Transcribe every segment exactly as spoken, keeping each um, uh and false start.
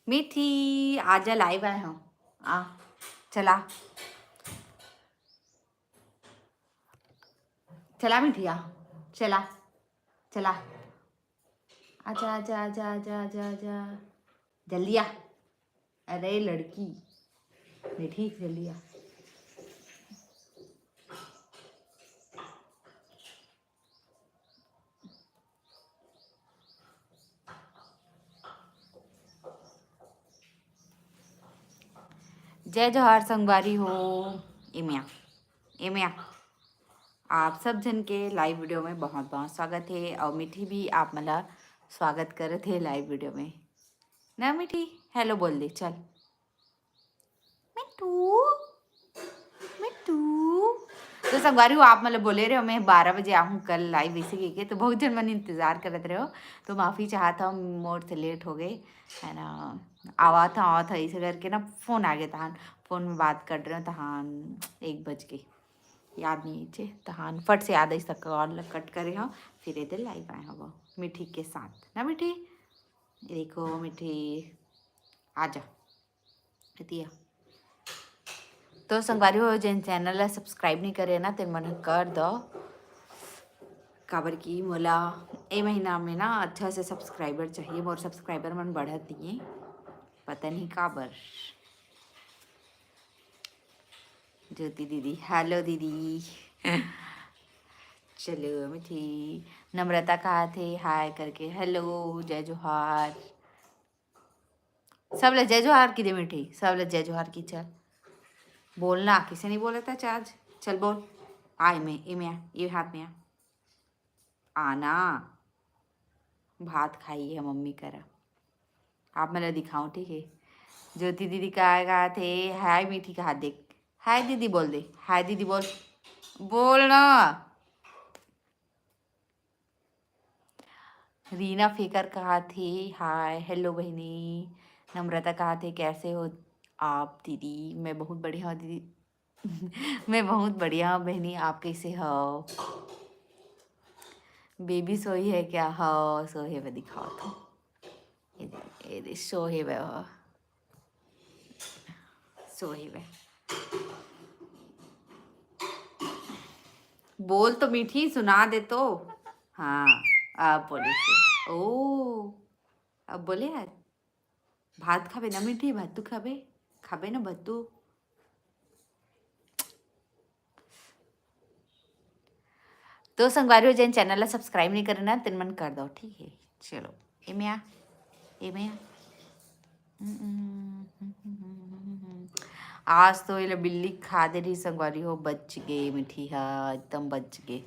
मीठी, आजा, live आए हंव। आ, चला। चला मीठी, आ। चला। चला। आजा, आजा, आजा, आजा, आजा, आजा। जल्दी आ। अरे लड़की। मीठी, जल्दी आ। जय जोहार संगवारी हो। एमे आ, एमे आ। आप सब झन के live video में बहुत बहुत स्वागत हे, और मीठी भी आप मन ला स्वागत करत हे live video में ना। मीठी, hello बोल दे, चल। मिट्टू, मिट्टू। तो संगवारी हो, आप मन ला बोले रहे हो मैं बारह बजे आहूँ कल live, ऐसे कहिके, तो बहुत झन मन इंतजार करत रहे हो, तो माफ़ी चाहत हंव, मोर से late हो गए, है ना। आवत हंव, आवत हंव, ऐसे करके ना phone आ गया, तहान phone में बात कर रहे हो, तहान एक बज के याद नहीं आइसे, तहान फट से याद आइस, call cut करे हंव, फिर एदे live आए हंव मीठी के साथ ना। मीठी, देखो मीठी, आजा। एती आ। तो संगवारी हो, जेन channel ला subscribe नहीं करे ना, तेन मन ह कर दो, काबर कि मोला ए महीना में ना अच्छा से subscriber चाहिए। मोर subscriber मन बढ़त नहीं है, पता नहीं काबर। ज्योति दीदी, hello दीदी। चलो मीठी। नम्रता कहाथे hi करके, hello, जय जोहार। सब ला जय जोहार कहि दे मीठी, सब ला जय जोहार कहि। चल बोलना, किसे नहीं बोलत हे आज। चल बोल, आ एमे, एमे आ, ये हाथ में आ। आना, भात खाई है मम्मी करा। आप मन ला दिखाऊं, ठीक है। ज्योति दीदी का आएगा थे, hi मीठी का हाथ देख, hi दीदी बोल दे, hi दीदी बोल, बोल ना। रीना फेकर कहाथे hi, hello बहिनी। नम्रता कहाथे कैसे हो आप दीदी? मैं बहुत बढ़िया हूँ दीदी। मैं बहुत बढ़िया हूँ बहिनी, आप कैसे हो? बेबी सोई है क्या? हाँ, सोहे बर दिखावत हंव। ये दे, ये दे, सोहे बर, सोहे बर। बोल तो मीठी, सुना दे तो। हाँ, अब बोले से। ओ, अब बोले यार। भात खाबे ना मीठी, भत्तू खाबे, खाबे ना भत्तू। तो संगवारी हो, जेन channel ला subscribe नहीं करे ना, तेन मन कर दो, ठीक है। चलो, एमे आ, एमे आ। आज तो ये बिल्ली खा दे रही संगवारी हो, बच गए मीठी हा, एकदम बच गए,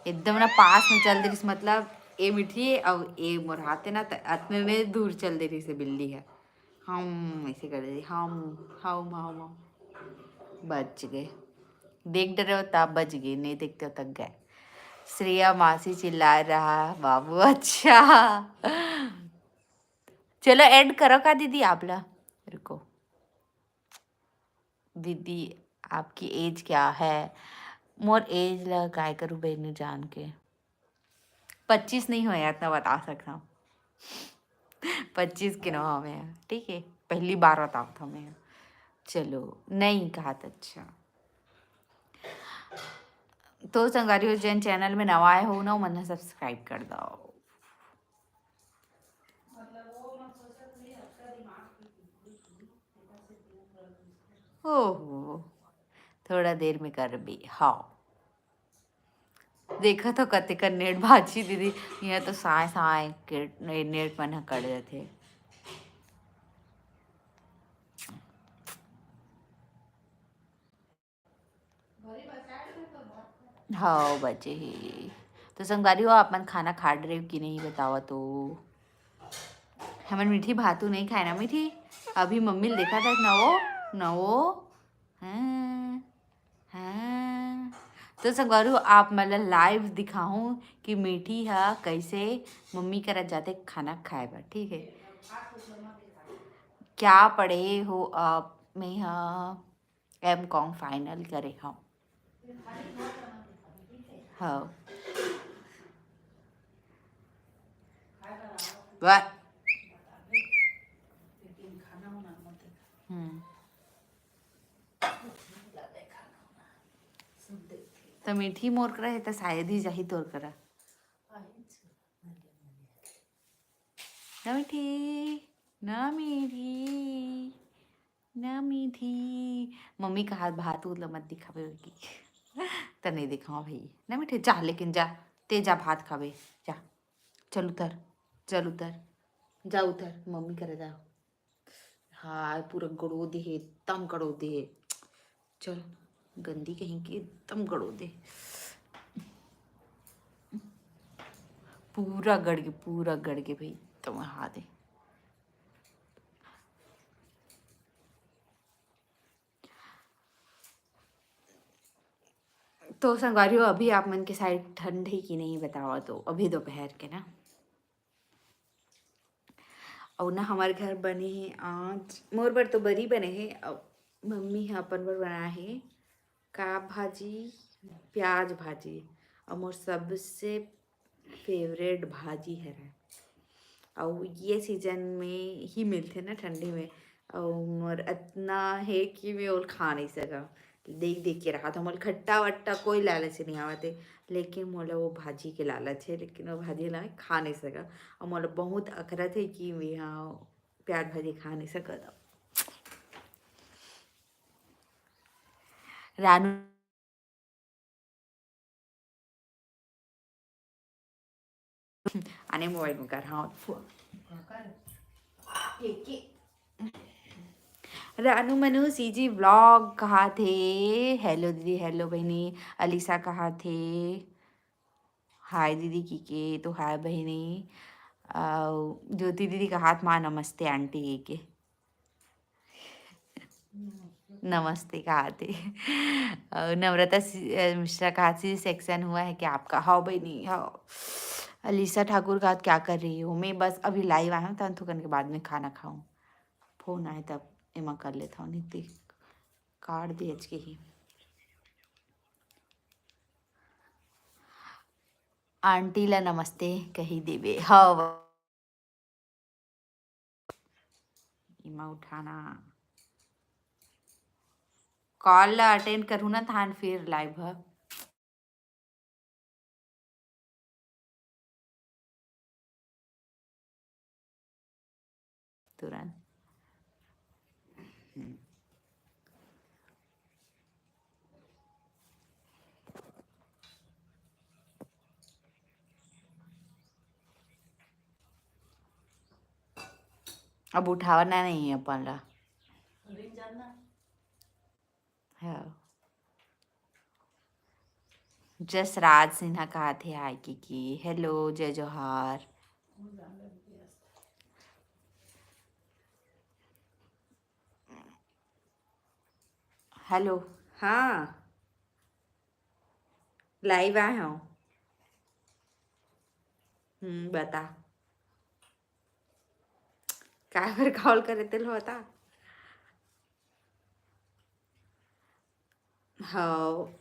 एकदम ना पास में चल दे रही, मतलब ए मीठी अउ ए मोर हाथ है ना, त अतने दूर चल दे रही से बिल्ली है। हम ऐसे कर दे, हम, हम, हम, हम। बच गए। देख डरे हो तब बच गए, नहीं देखते हो तक गए। श्रेया मासी चिल्ला रहा बाबू, अच्छा। चलो add करो का दीदी आप ला, रुको। दीदी आपकी age क्या है? मोर age ला काय करूँ बहनी जान के। पच्चीस नहीं होया, इतना बता सकता हूँ। पच्चीस के नवा में है, ठीक है, पहली बार बतावत हंव मैं। चलो, नहीं कहा तो अच्छा। तो संगवारी हो, जेन channel में नवा आए हो ना, मन subscribe कर दो। ओहो, थोड़ा देर में करबे, हाँ। देखा तो कते का net बाची दीदी, यहाँ तो साय साय के net मन ह कट जाथे। हाँ बचे ही। तो संगवारी हो, आप मन खाना खा रहे हो कि नहीं, बतावा तो। हमन मीठी भातू नहीं खाए ना मीठी, अभी मम्मी ल देखा था नवो नवो। हाँ, हाँ। तो संगवारी हो, आप मन ला live दिखाहूँ कि मीठी हा कैसे मम्मी करा जाथे खाना खाए बर, ठीक है। क्या पढ़े हो आप? मैं हा M.Com final करे हंव। हाँ। वाह। त मीठी मोर करा हे, त शायद ही जाही तोर करा। ना मीठी, ना मीठी, ना मीठी। मम्मी का हाथ भात उत ल मत दिखावे होगी। त नहीं दिखाओ भाई। ना मीठी, जा, लेकिन जा, ते जा भात खावे, जा। चल उतर, चल उतर, जा उतर, मम्मी करे जा। हाय, पूरा गड़ो दे हे, एकदम गड़ो दे हे। चल, गंदी कहीं के एकदम गड़ो दे। पूरा गड़ गे, पूरा गड़ गे भाई, एकदम हाथ हे। तो संगवारी हो, अभी आप मन के side ठंड हे कि नहीं बताओ तो, अभी दोपहर के ना। अउ ना हमर घर बने हे आज, मोर बर तो बरी बने हे, अउ मम्मी ह अपन बर बनाए हे का भाजी, प्याज भाजी, अउ मोर सबसे favourite भाजी हरे। अउ ये season में ही मिलथे ना ठंडी में, अउ मोर अतना हे कि मैं ओल खा नहीं सका। देख देख के रहा था, मोला खट्टा वट्टा कोई लालच नहीं आवत हे, लेकिन मोला वो भाजी के लालच हे, लेकिन वो भाजी ला मैं खा नहीं सका। और मोला बहुत अखरत हे कि मैं यहाँ प्याज भाजी खा नहीं सकत। रानू आने मोबाइल में कर, हाँ, phone. Ranu Manu CG vlog कहा थे। हेलो दीदी, हेलो बहनी। अलीसा कहा थे, हाय दीदी की के तो हाय बहनी। अउ ज्योति दीदी का हाथ मा नमस्ते आंटी के। नमस्ते कहा थे। अउ नम्रता सि-, अ, मिश्रा कहा सी सेक्शन हुआ है क्या आपका? हाँ बहनी, हाँ। अलीसा ठाकुर कहा क्या कर रही हो? मैं बस अभी live आया हूँ, तन थोकन के बाद में खाना खाऊँ। फोन आए तब एमा कर लेता हूँ, नहीं तो काट दे आज के ही। आंटी ला नमस्ते कही देबे। हाँ, एमा उठाना। कॉल ला अटेंड करू ना, तहान फिर लाइव ह। तुरंत। हम्म। अब उठावना नहीं है अपन ला। हाँ। जसराज सिन्हा कहा थे हाय की, की। हेलो, जय जोहार। हेलो, हाँ, लाइव आए हूँ। हम्म, बता, काबर कॉल करे तेल बता। हाँ।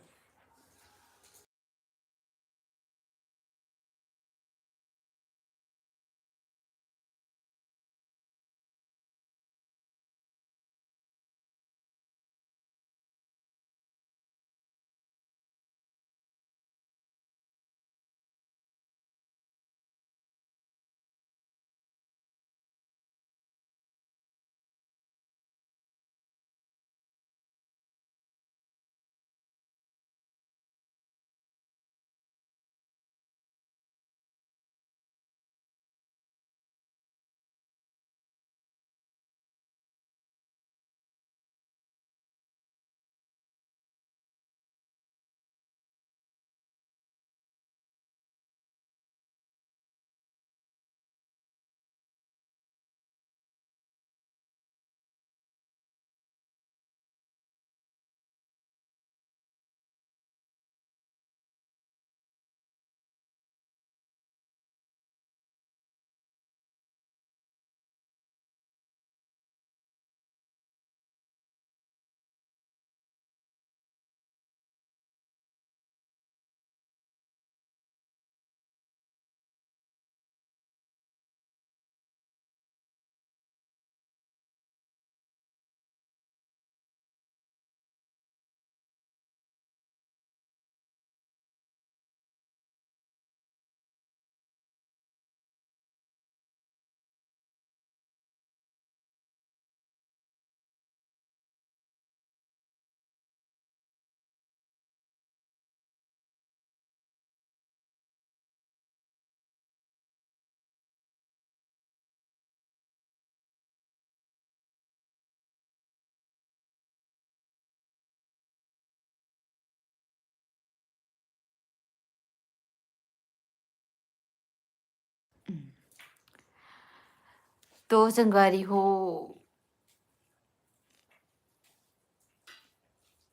तो संगवारी हो,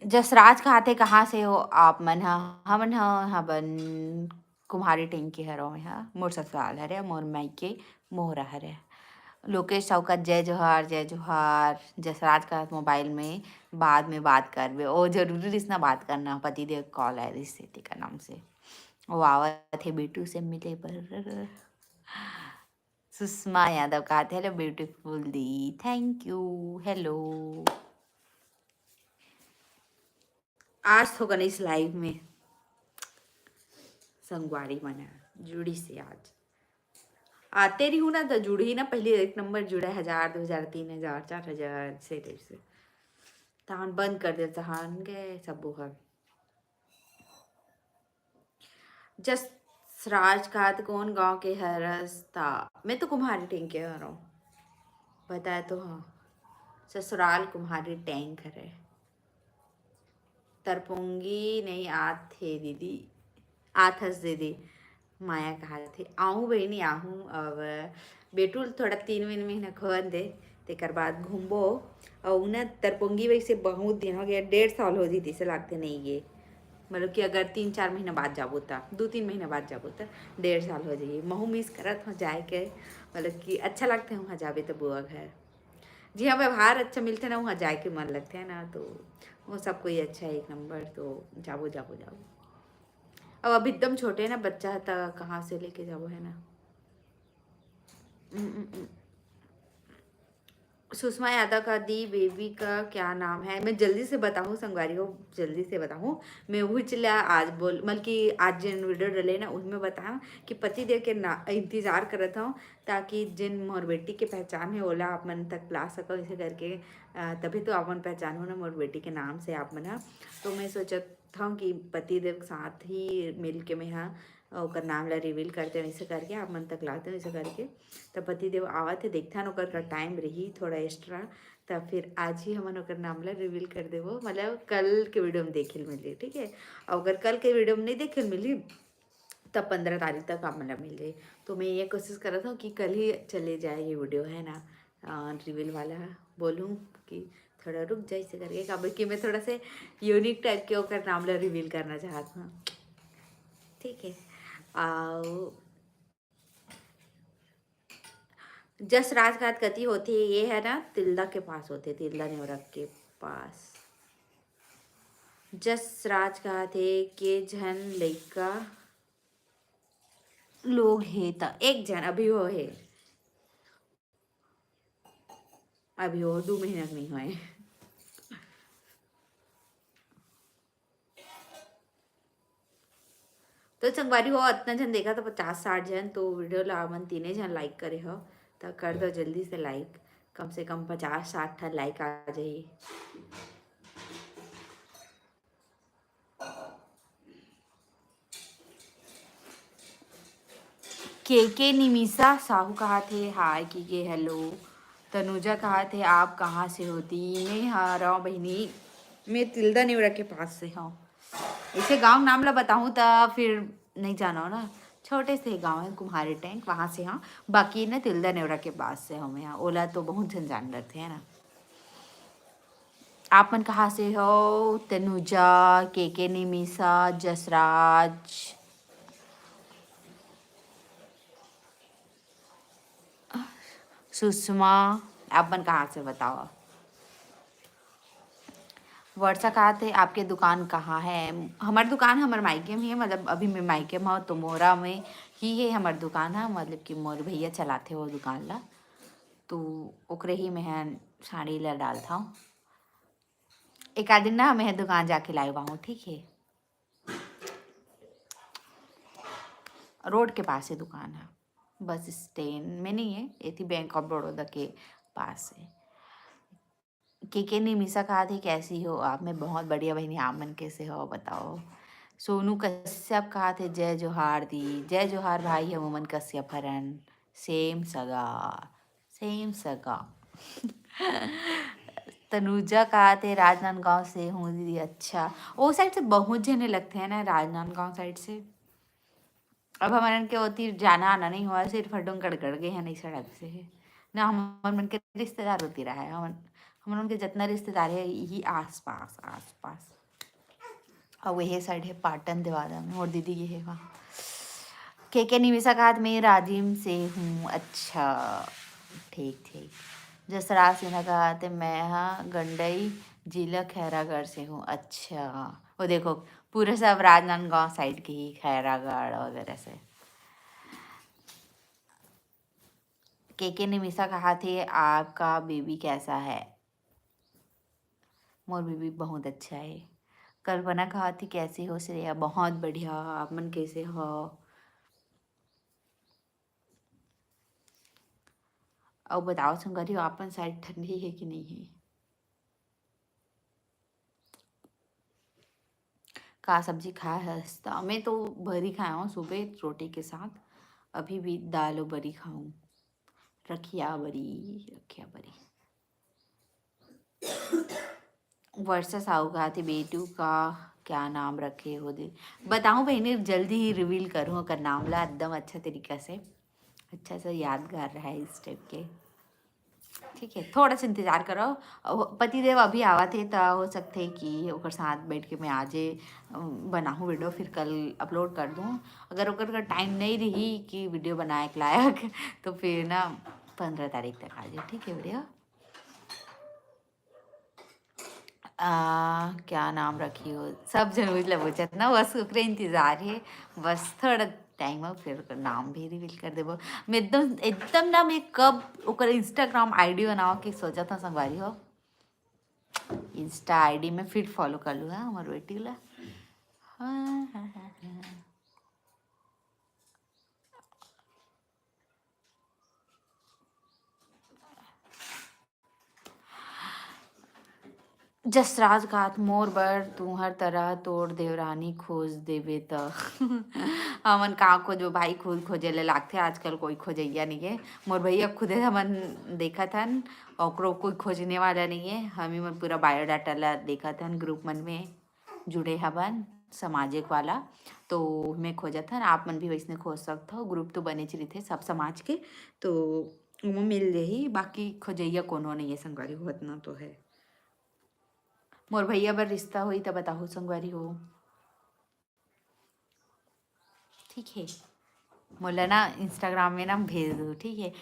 जसराज कहाथे, "कहाँ से हो आप मन ह?" "हमन ह, हबन कुम्हारी टेंग के हरव, मैं ह, मोर ससुराल हरे, मोर मायके मोहरा हरे।" लोकेश साहू का जय जोहार, जय जोहार। जसराज का मोबाइल में बाद में बात करबे, ओ जरूरी रिस ना बात करना, पतिदेव कॉल आए रिस हे तेकर नाम से, वो आवत हे बेटू से मिले बर। सुषमा Yadav कहाथे, "Hello beautiful di, thank you, hello।" आज तो गणेश लाइव में संगवारी मन ह जुड़ी से आज आते रही हूँ ना, तो जुड़ी ना, पहले एक नंबर जुड़े, हजार, दो हजार, तीन हजार, चार हजार, ऐसे type से। तहान बंद कर दे, तहान गए सबो हर। जसराज कहाथे, "कौन गांव के हरस ता?" मैं तो कुम्हारी टेंग के हरव। बताए तो हाँ, ससुराल कुम्हारी टेंग हरे। तरपोंगी नहीं आत हे दीदी, आत हस दीदी। माया कहाथे, "आहूँ बहिनी, आहूँ।" अब बेटू ल थोड़ा तीन महीना, महीना खोन दे, तेकर बाद घूमबो। अउ ना तरपोंगी वैसे बहुत दिन हो गया, डेढ़ साल हो जी, जैसे लागथे नहीं गे। मतलब कि अगर तीन चार महीना बाद जाबो त, दू तीन महीना बाद जाबो त डेढ़ साल हो जाही। महू मिस करत हूँ जाए के, मतलब कि अच्छा लगथे वहाँ जाबे त बुआ घर। जी हाँ, व्यवहार अच्छा मिलथे ना, वहाँ जाए के मन लगथे ना, तो वो सब कोई अच्छा है एक नंबर, तो जाबो, जाबो, जाबो। अब अभी एकदम छोटे हैं ना बच्चा, त कहाँ से लेके जाबो, है ना? उम, उम, उम। सुषमा यादव का दी, बेबी का क्या नाम है? मैं जल्दी से बताऊँ संगवारी हो, जल्दी से बताऊँ। मैं वही चिल्ला आज बोल, मतलब कि आज जिन वीडियो डले ना, उनमें बताऊँ कि पति देव के ना इंतजार करत हूँ, ताकि जिन मोर बेटी के पहचान है, ओला आप मन तक ला सको, इसे करके अ, तभी तो आप मन पहचानो ना मोर बेटी के नाम से आप मन ह। तो मैं सोचत हूँ कि पति देव के साथ ही मिल के मैं ह ओकर नाम ला रिवील करते हैं, ऐसे करके आप मन तक लाते हैं, ऐसे करके। तब पति देव आवत है, देखथन ओकर का टाइम रही थोड़ा एक्स्ट्रा, तब फिर आज ही हमन ओकर नाम ला रिवील कर देबो, मतलब कल के वीडियो में देखे ल मिली, ठीक है। और अगर कल के वीडियो में नहीं देखे ल मिली, तब पंद्रह तारीख तक आप मन ला मिल जाही। तो मैं ये कोशिश करत हूँ कि कल ही चले जाए ये वीडियो, है ना, रिवील वाला। बोलूँ कि थोड़ा रुक जाए इसे करके, काबर कि मैं थोड़ा से यूनिक टाइप के ओकर नाम ला रिवील करना चाहत हूँ, ठीक है। आओ, जसराज घाट कति होथे? ये है ना, तिल्दा के पास होथे, तिल्दा नेवरा के पास। जसराज कहाथे, के झन लइका लोग हे त? एक झन अभी हो हे, अभी हो दू महीना के नहीं होए। तो संगवारी हो, अतना झन देखा तो पचास साठ झन, तो वीडियो ला हमन तीने झन लाइक करे हो, त कर दो जल्दी से लाइक, कम से कम पचास साठ ठन लाइक आ जाही। के के निमिषा साहू कहाथे हाय, के के हेलो। तनुजा कहाथे आप कहाँ से हो दी? मैं हरव बहिनी, मैं तिल्दा नेवरा के पास से हूँ। इसे गांव नाम ला बताऊँ त फिर नहीं जानो ना, छोटे से गांव है कुम्हारी टैंक, वहाँ से हूँ। बाकी ना तिल्दा नेवरा के पास से हूँ मैं, ओला तो बहुत झन जान डरथे, है ना। आप मन कहाँ से हो? तनुजा, के के निमिषा, जसराज, सुषमा, आप मन कहाँ से बताओ? वर्षा कहाथे आपके दुकान कहाँ है? हमर दुकान हमर मायके में है, मतलब अभी मैं मायके में हूँ, तो मोहरा में ही है हमर दुकान है, मतलब कि मोर भैया चलाथे वो दुकान ला, तो ओकरे ही मैं ह साड़ी ला डालथव। एक आध दिन ना मैं ह दुकान जाके लाए आऊँ, ठीक है? रोड के पास है दुकान है, बस स्टैंड में नहीं है, एथी बैंक ऑफ बड़ौदा के पास है। के के निमिषा कहाथे कैसी हो आप? मैं बहुत बढ़िया बहिनी, आप मन कैसे हो बताओ? सोनू कश्यप कहाथे जय जोहार दी। जय जोहार भाई, हम उमन कश्यप हरन, सेम सगा, सेम सगा। तनुजा कहाथे राजनांदगांव से हूँ दीदी। अच्छा, वो साइड से बहुत झने लगथे है ना, राजनांदगांव साइड से। अब हमन के ओती जाना आना नहीं हुआ, सिर्फ डोंगरगढ़ गए हैं, नहीं सड़क से है। ना, हमर मन के रिश्तेदार होती रहा है, हमन हमन मन के जितना रिश्तेदार है, यही आसपास, आसपास। और वही साइड है पाटन देवादा में, और दीदी ये है वहाँ। के के निमिषा कहात, मैं राजिम से हूँ। अच्छा, ठीक, ठीक। जसराज सिन्हा कहात, मैं हा गंडई जिला खैरागढ़ से हूँ। अच्छा, वो देखो, पूरे सब राजनांदगांव साइड के ही, खैरागढ़ वगैरह से। के के निमिषा कहात हे, आपका बेबी कैसा है? मोर बेबी बहुत अच्छा है। कल्पना कहात हे, कैसे हो श्रेया? बहुत बढ़िया, आप मन कैसे हो? अउ बताओ संगवारी हो, आपन साइड ठंडी है कि नहीं है? का सब्जी खाए हस? त मैं तो बरी खाए हूँ सुबह रोटी के साथ, अभी भी दाल और बरी खाऊँ। रखिया बरी, रखिया बरी। वर्षा साहू कहात हे, बेटू का क्या नाम रखे हो दे? बताऊँ बहिनी, जल्दी ही रिवील करूँ ओकर नाम ला एकदम अच्छा तरीका से। अच्छा सा यादगार रहा है इस टाइप के। ठीक है, थोड़ा सा इंतजार करो। अउ पतिदेव अभी आवत हे, त हो सकथे कि ओकर साथ बैठ के मैं आजे, अम, बनाहूँ वीडियो, फिर कल अपलोड कर दूँ। अगर ओकर का टाइम नहीं रही कि वीडियो बनाए के लायक, तो फिर ना पंद्रह तारीख तक आजे, ठीक है वीडियो? आ, क्या नाम रखी हो? सब झन उजला पूछत ना, बस ओकरे इंतजार हे। बस थोड़ा टाइम हो, फिर ओकर नाम भी रिवील कर देबो। मैं एकदम, एकदम ना, मैं कब ओकर Instagram ID बनाओ के सोचत हूँ संगवारी हो। Insta ID में फिर फॉलो कर लूँ, हाँ, हमारे बेटी ला। हाँ, हाँ, हाँ, हाँ। जसराज कहात, मोर बर तुंहर तरह तोर देवरानी खोज देबे त। हमन का खोजबो भाई, खुद खोजे ले लागथे। आजकल कोई खोजइया नहीं है। मोर भैया खुदे हमन देखत हन, ओकरो कोई खोजने वाला नहीं है। हमी मन पूरा बायोडाटा ला देखत हन, ग्रुप मन में जुड़े हवन सामाजिक वाला, तो मैं खोजत हन। आप मन भी वैसने खोज सकत हो, ग्रुप तो बनेच रहिथे सब समाज के, तो ओमा मिल जाही। बाकी खोजइया कोनो नहीं है संगवारी हो, अतना तो है। मोर भैया बर रिश्ता होई त बताहू संगवारी हो। ठीक है, मोला ना Instagram में ना भेज दो, ठीक है?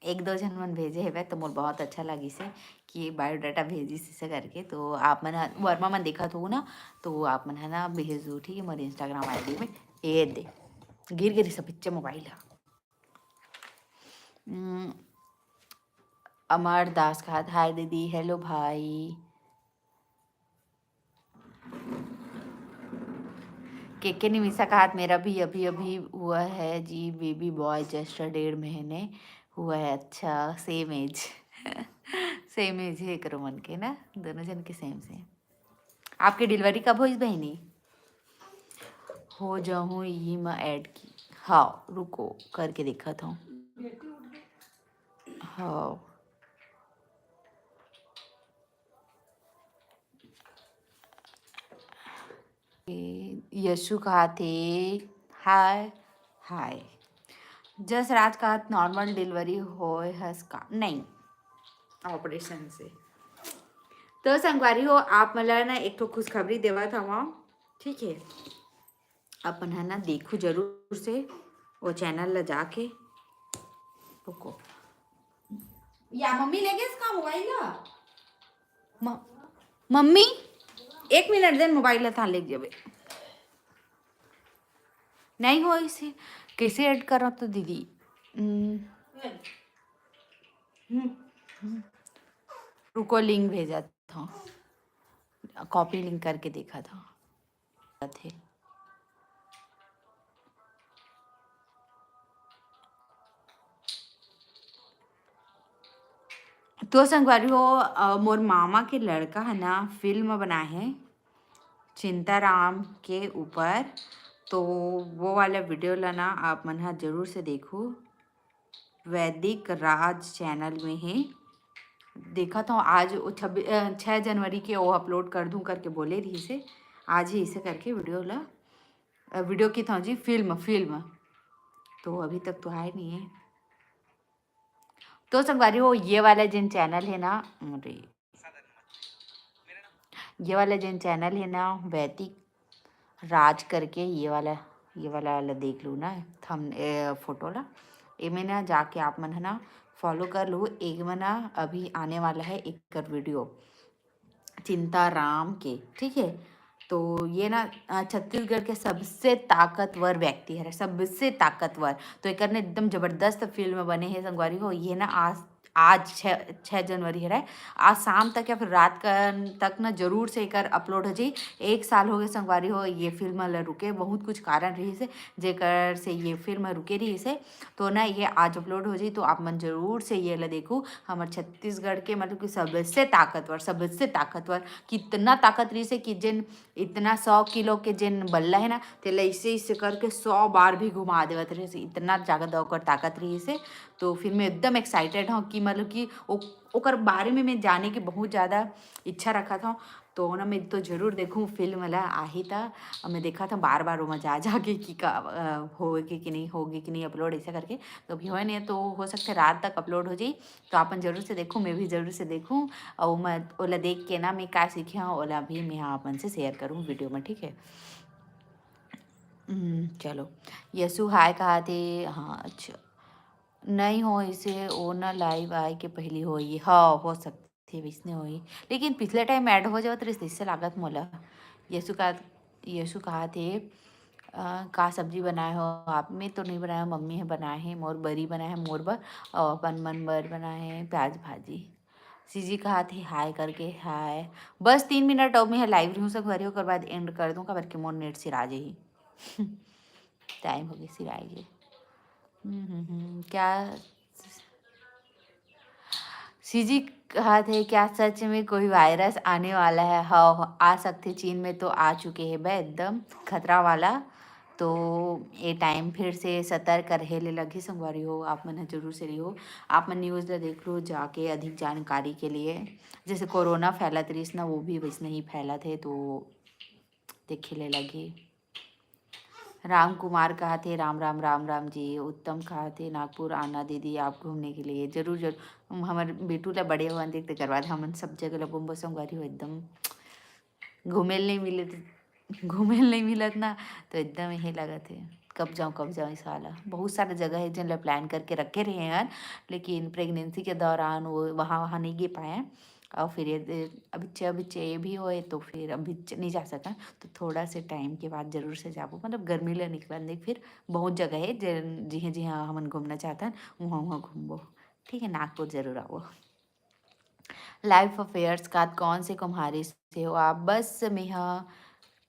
एक दो झन मन भेजे हेवय, तो मोर बहुत अच्छा लगिस हे कि बायोडाटा भेजिस इसे करके। तो आप मन ह, वर्मा मन देखत हो ना, तो आप मन ह ना भेज दो, ठीक है, मोर Instagram ID में। ये दे, गिर गिर सब पिक्चर मोबाइल ह। हम्म, अमर दास कहात, हाय दीदी, हेलो भाई। के के निमिषा कहात, मेरा भी अभी अभी हुआ है जी, बेबी बॉय, जस्ट डेढ़ महीने हुआ है। अच्छा, सेम एज। सेम एज है एकरो मन के ना, दोनों जन के सेम सेम। आपके डिलीवरी कब होइस बहिनी? हो जाहूँ यही में ऐड की। हाँ, रुको, करके देखत हूँ। हाँ। ए, यशु कहाथे, हाय, हाय। जसराज कहात, नॉर्मल डिलीवरी होय हस का? नहीं, ऑपरेशन से। तो संगवारी हो, आप मन ला ना एक ठो खुशखबरी देवत हवं, ठीक है? अपन है ना, देखू जरूर से वो चैनल ला जाके। रुको, या मम्मी ले गेस का मोबाइल ला? म-, मम्मी, एक मिनट देन, मोबाइल ला थान लेके जबे। नहीं हो इसे, कैसे ऐड करो तो दीदी? हम्म। हम्म। रुको, लिंक भेजत हूँ, कॉपी लिंक करके देखत हूँ। थे। तो संगवारी हो, अ, मोर मामा के लड़का है ना, फिल्म बनाए है चिंताराम के ऊपर, तो वो वाला वीडियो ला ना आप मन ह जरूर से देखू। वैदिक राज चैनल में है। देखत हूँ आज वो छब्बीस, अ, छः जनवरी के वो अपलोड कर दूँ करके बोले रहिस हे। आज ही इसे करके वीडियो ला, अ, वीडियो की था जी, फिल्म, फिल्म। तो अभी तक तो आए नहीं है। तो संगवारी हो, ये वाला जेन चैनल है ना, अरे, ये वाला जेन चैनल है ना, वैदिक राज करके, ये वाला, ये वाला ला देख लू ना, थम ए, फोटो ला, एमे ना जाके आप मन ह ना फॉलो कर लू। एक में ना अभी आने वाला है एकर वीडियो, चिंता राम के, ठीक है। तो ये ना अ, छत्तीसगढ़ के सबसे ताकतवर व्यक्ति हरे, सबसे ताकतवर। तो एकर ने एकदम जबरदस्त फिल्म बने हे संगवारी हो। ये ना आज, आज छः छः जनवरी हरे, आज शाम तक या फिर रात का तक ना जरूर से एकर अपलोड हो जाई। एक साल हो गए संगवारी हो ये फिल्म ला रुके, बहुत कुछ कारण रही से जेकर से ये फिल्म रुके रही से। तो ना ये आज अपलोड हो जाई, तो आप मन जरूर से ये ला देखू। हमर छत्तीसगढ़ के मतलब कि सबसे ताकतवर, सबसे ताकतवर, कितना ताकत रही से कि जेन इतना सौ किलो के जेन बल्ला है ना, तेला ऐसे ऐसे करके सौ बार भी घुमा देवत रहिस, इतना ज्यादा ओकर ताकत रहिस हे। तो फिर मैं एकदम एक्साइटेड हूँ कि मतलब कि ओ, ओकर बारे में मैं जाने की बहुत ज्यादा इच्छा रखत हूँ। तो ना मैं तो जरूर देखूँ फिल्म ला, आही त। अब मैं देखत हूँ बार बार ओमा जा जाके कि का अ, होगे कि नहीं, होगे कि नहीं अपलोड, ऐसा करके। तो अभी होए नहीं, तो हो सकता है रात तक अपलोड हो जाई। तो आपन जरूर से देखू, मैं भी जरूर से देखूँ। और मैं ओला देख के ना मैं का सीखे हूँ, ओला भी मैं यहाँ आपन से शेयर करूँ वीडियो में, ठीक है। हम्म, चलो, यशु हाय कहा थे। हाँ, अच्छा, नहीं हो इसे वो ना लाइव आए के पहली होई। हाँ, हो सकथे वैसने होई, लेकिन पिछले टाइम ऐड हो जावत रहिस, इससे लागत मोला। यशु का, यशु कहा थे अ, का सब्जी बनाए हो आप? मैं तो नहीं बनाया, मम्मी है बनाए है, मोर बरी बनाए है मोर बर, और अपन मन बर बनाए है प्याज भाजी। सीजी कहा थे हाय करके, हाय। बस तीन मिनट और मैं लाइव रहूँ संगवारी, ओकर बाद एंड कर दूँ, काबर के मोर नेट सिरा जाही। टाइम हो गया सिराए के। हम्म, हम्म, हम्म, क्या सीजी कहा थे, क्या सच में कोई वायरस आने वाला है? हाँ, आ सकते, चीन में तो आ चुके हैं बे, एकदम खतरा वाला। तो ये टाइम फिर से सतर्क रहे ले लगही संगवारी हो, आप मन ह जरूर से रहियो। आप मन न्यूज़ ला देख लो जाके अधिक जानकारी के लिए। जैसे कोरोना फैलत रहिस ना, वो भी वैसने ही फैलत है, तो देखे ले लगही। राम कुमार कहा थे, "राम राम, राम राम जी।" उत्तम कहा थे, "नागपुर आना दीदी आप घूमने के लिए।" जरूर, जरूर। हम, हमर बेटू ला बड़े होवन देख, तेकर बाद हमन सब जगह ला घूमबो संगवारी हो। एकदम घूमे ल नहीं मिले, घूमे ल नहीं मिलत ना, तो एकदम यही लगत है, कब जाऊँ, कब जाऊँ इस साल। बहुत सारे जगह है जिन ला प्लान करके रखे रहे हैं, लेकिन प्रेगनेंसी के दौरान वो वहाँ, वहाँ नहीं गे पाए। और फिर ये दे-, अभी चे-, अभी चे-, ये भी होए, तो फिर अभी च-, नहीं जा सकन। तो थोड़ा से टाइम के बाद जरूर से जाबो, मतलब गर्मी ले निकलन दे। फिर बहुत जगह है जे-, जिहाँ, जिहाँ हमन घूमना चाहतन, वहाँ, वहाँ घूमबो। ठीक है, नागपुर जरूर आबो। लाइफ अफेयर्स का कौन से कुम्हारी से हो आप? बस मेहा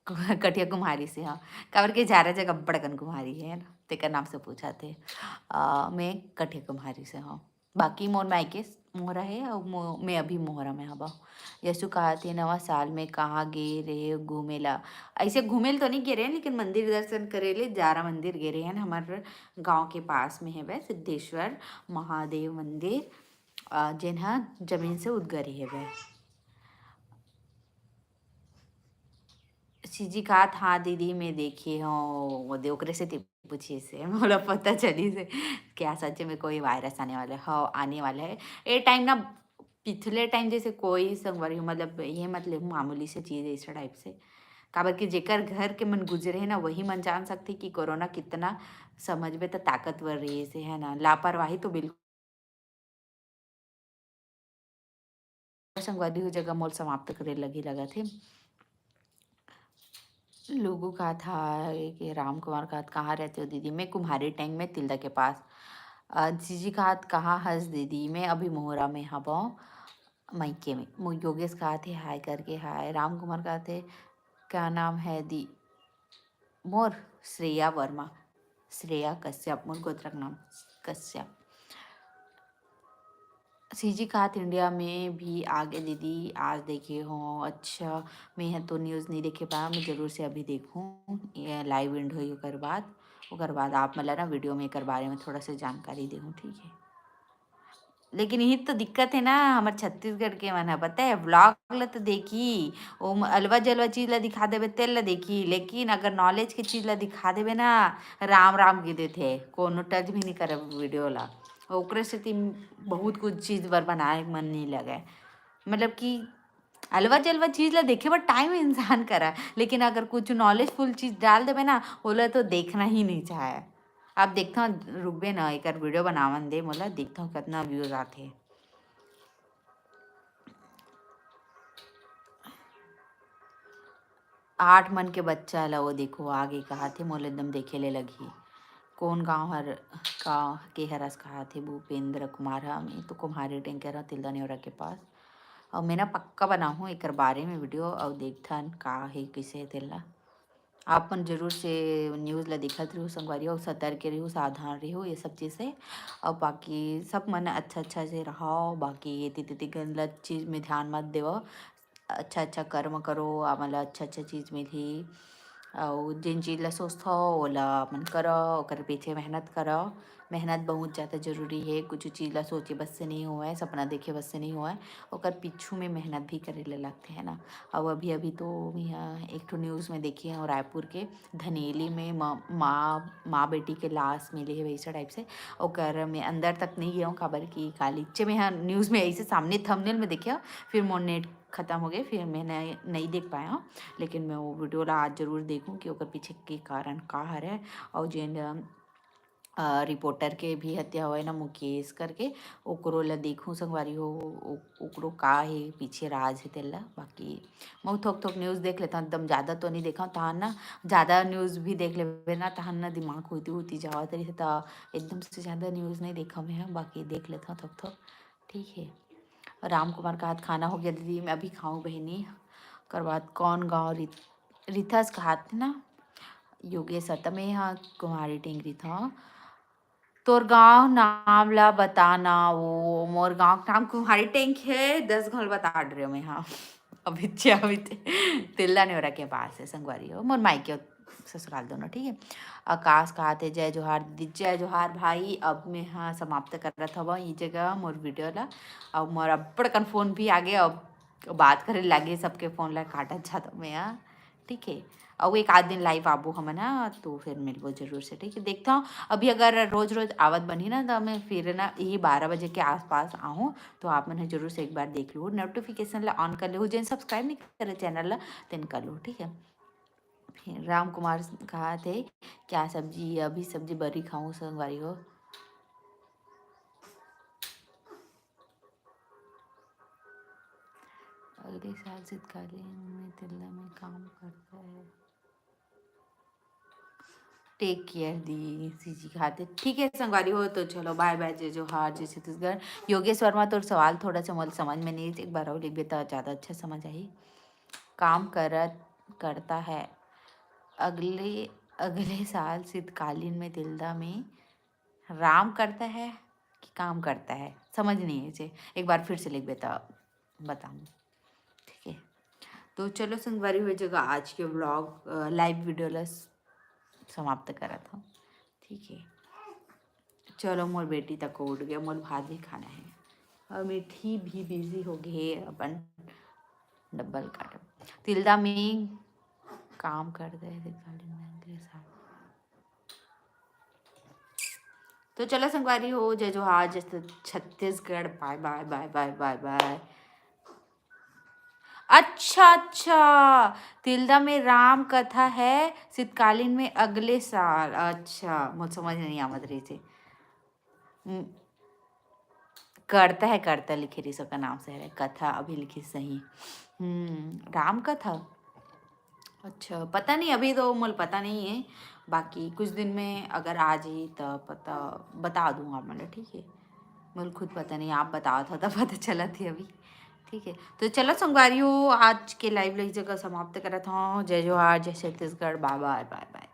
कठिया कुम्हारी से, हाँ, काबर के झारा जगह बड़कन कुम्हारी है ना, तेकर नाम से पूछा थे। अ, मैं कठिया कुम्हारी से हूँ। बाकी मोर मायके मोहरा है और मो-, मैं अभी मोहरा में हवा। यशु कहा थे, "नवा साल में कहाँ गे रहे घूमे ला?" ऐसे घूमे ला तो नहीं गे रहे, लेकिन मंदिर दर्शन करे ले जारा मंदिर गे रहे हैं, हमारे गांव के पास में है वह सिद्धेश्वर महादेव मंदिर, अ, जेन ह जमीन से उदगरी है वह। सीजी कहा था, "हाँ दीदी, मैं देखे हूँ।" वो दे ओकरे से ती पूछे से मोला पता चली से क्या सच में कोई वायरस आने वाला है? हाँ, आने वाला है। ये टाइम ना, पिछले टाइम जैसे कोई संगवारी हो, मतलब ये मत ले मामूली से चीज ऐसा टाइप से, काबर कि जेकर घर के मन गुजरे है ना, वही मन जान सकते कि कोरोना कितना समझ में तो ताकतवर रही से, है ना। लापरवाही तो बिल्कुल संगवारी हो जगह मोल समाप्त करे लगी लगत हे। लोगो कहा था कि राम कुमार कहा, "कहाँ रहते हो दीदी?" "मैं कुम्हारी टैंक में तिल्दा के पास।" अ, जीजी कहा, "कहाँ हस दीदी?" "मैं अभी मोहरा में हवं, मायके में।" मो-, योगेश कहा थे, "हाय" करके, "हाय।" राम कुमार कहा थे, "क्या नाम है दी?" मोर श्रेया वर्मा, श्रेया कश्यप, मोर गोत्रक नाम कश्यप। सीजी कहा थे, "इंडिया में भी आ गए दीदी, आज देखे हो।" अच्छा, मैं ह तो न्यूज़ नहीं देखे पाया, मैं जरूर से अभी देखूँ, ये लाइव एंड होई ओकर बाद, ओकर बाद आप मन ला ना वीडियो में एकर बारे में थोड़ा सा जानकारी देहूँ, ठीक है। लेकिन यही तो दिक्कत है ना, हमर छत्तीसगढ़ के मन ह, पता है, व्लॉग ला तो देखी, ओ म-, अलवा जलवा चीज ला दिखा देबे, तेल ला देखी, लेकिन अगर नॉलेज के चीज ला दिखा देबे ना, राम राम गे देथे, कोनो टच भी नहीं करे वीडियो ला। ओकरे सेती बहुत कुछ चीज बर बनाए के मन नहीं लगे। मतलब कि अलवा जलवा चीज ला देखे बर टाइम इंसान करा, लेकिन अगर कुछ नॉलेजफुल चीज डाल देबे ना, ओला तो देखना ही नहीं चाहे। आप देखता, रुकबे ना, एकर वीडियो बनावन दे मोला, देखता हूँ कितना व्यूज आथे। आठ मन के बच्चा ला वो देखो आगे कहाथे, मोला एकदम देखे ले लगही। कौन गांव हर का के हरस कहाथे भूपेंद्र कुमार ह। मैं तो कुम्हारी टेंकर ह तिल्दा नेवरा के पास। और मैं ना पक्का बनाहूँ एकर बारे में वीडियो और देखथन का हे कैसे हे तेला। आप मन जरूर से न्यूज़ ला देखत रहो संगवारी हो, सतर्क रहो, सावधान रहो ये सब चीज़ से। और बाकी सब मन अच्छा अच्छा से रहो, बाकी ये तीती गलत चीज़ में ध्यान मत देवो। अच्छा अच्छा कर्म करो, आप मन ला अच्छा अच्छा चीज़ मिलही। और जिन चीज़ ला सोचथो ओला अपन करो, ओकर पीछे मेहनत करो। मेहनत बहुत ज़्यादा जरूरी है। कुछ चीज़ ला सोचे बस से नहीं होवय, सपना देखे बस से नहीं होवय, ओकर पीछू में मेहनत भी करे ले लगथे, है ना। और अभी अभी तो मैं एक ठो न्यूज़ में देखे हूँ रायपुर के धनेली में म-, माँ माँ बेटी के लाश मिले है वैसा टाइप से। ओकर मैं अंदर तक नहीं गया हूँ, काबर कि कालीचे में हाँ न्यूज़ में ऐसे सामने थंबनेल में देखे हूँ, फिर मोर नेट खत्म हो गए, फिर मैं नहीं, नहीं देख पाया हूँ। लेकिन मैं वो वीडियो ला आज जरूर देखूँ कि ओकर पीछे के कारण का हरे। और जेन अ, रिपोर्टर के भी हत्या होय ना, मुकेश करके, ओकरो ला देखहूँ संगवारी हो, ओ-, ओकरो का हे पीछे राज हे तेला। बाकी मैं थोक थोक न्यूज़ देख लेता हूँ, एकदम ज़्यादा तो नहीं देखा हूँ, तहान ना ज़्यादा न्यूज़ भी देख लेबे ना, तहान ना दिमाग होती होती जावत रही, तो एकदम से ज़्यादा न्यूज़ नहीं देखा मैं ह, बाकी देख लेता हूँ थोक थोक। ठीक है। राम कुमार कहाथे खाना हो गया दीदी, मैं अभी खाऊँ बहिनी। ओकर बाद कौन गाँव रित-, रिथस कहाथे ना, योगेश ह, त मैं ह कुम्हारी टेंग रिथंव। तोर गाँव नाम ला बता ना, वो मोर गाँव के नाम कुम्हारी टेंग हे, दस घोल बता डरे मैं ह। अभी चे, अभी चे। तिल्दा नेवरा के पास है संगवारी हो, मोर मायके ससुराल दोनों, ठीक है। आकाश कहाथे जय जोहार दीदी, जय जोहार भाई। अब मैं ह समाप्त करत हवं ये जगह मोर वीडियो ला। अब मोर अब्बड़ कन फोन भी आ गए, अब बात करे लागे, सबके फोन ला काटत जात हवं मैं ह, ठीक है। अउ एक आध दिन लाइव आबो हमन ह, तो फिर मिलबो जरूर से, ठीक है। देखता हूँ अभी अगर रोज रोज आवत बनही ना, तो मैं फिर ना यही बारह बजे के आसपास आहूँ, तो आप मन ह जरूर से एक बार देख लो, नोटिफिकेशन ला ऑन कर लो, जेन सब्सक्राइब नहीं करे चैनल ला, तेन कर लो, ठीक है। फिर राम कुमार कहाथे, क्या सब्जी? अभी सब्जी बरी खाऊं संगवारी हो। अगले साल शीतकालीन में तिल्दा में काम करता है। टेक केयर दी सीजी खातिर, ठीक है संगवारी हो। तो चलो बाय बाय, जय जोहार, जय छत्तीसगढ़। योगेश वर्मा, तोर सवाल थोड़ा सा मोला समझ में नहीं, एक बार और लिखबे तो ज़्यादा अच्छा समझ आही। काम करत करता है अगले अगले साल शीतकालीन में तिल्दा में राम करता है कि काम करता है, समझ नहीं है इसे। एक बार फिर से लिखबे तो बताऊँ, ठीक है। तो चलो संगवारी हो जगह आज के व्लॉग, लाइव वीडियो ला समाप्त करत हूँ, ठीक है। चलो मोर बेटी तक उठ गया, मोर भात भी खाना है और मिठी भी बिजी हो गए अपन डबल काट तिल्दा में काम करता है। तो चलो संगवारी हो, जय जोहार, जय छत्तीसगढ़, बाय बाय बाय बाय बाय बाय। अच्छा अच्छा, तिल्दा में राम कथा है शीतकालीन में अगले साल। अच्छा, मोर समझ नहीं आवत रही थी। हम्म, करता है, करता लिखे रही सबका नाम से है कथा अभी लिखी सही। हम्म, राम कथा। अच्छा, पता नहीं, अभी तो मोला पता नहीं है, बाकी कुछ दिन में अगर आ जाही तो पता बता दूँ आप मन ला, ठीक है। मोला खुद पता नहीं, आप बतावत हो तो पता चलत है अभी, ठीक है। तो चलो संगवारी हो, आज के लाइव ला इही जगह समाप्त करत हूँ। जय जोहार, जय छत्तीसगढ़, बाय बाय बाय बाय।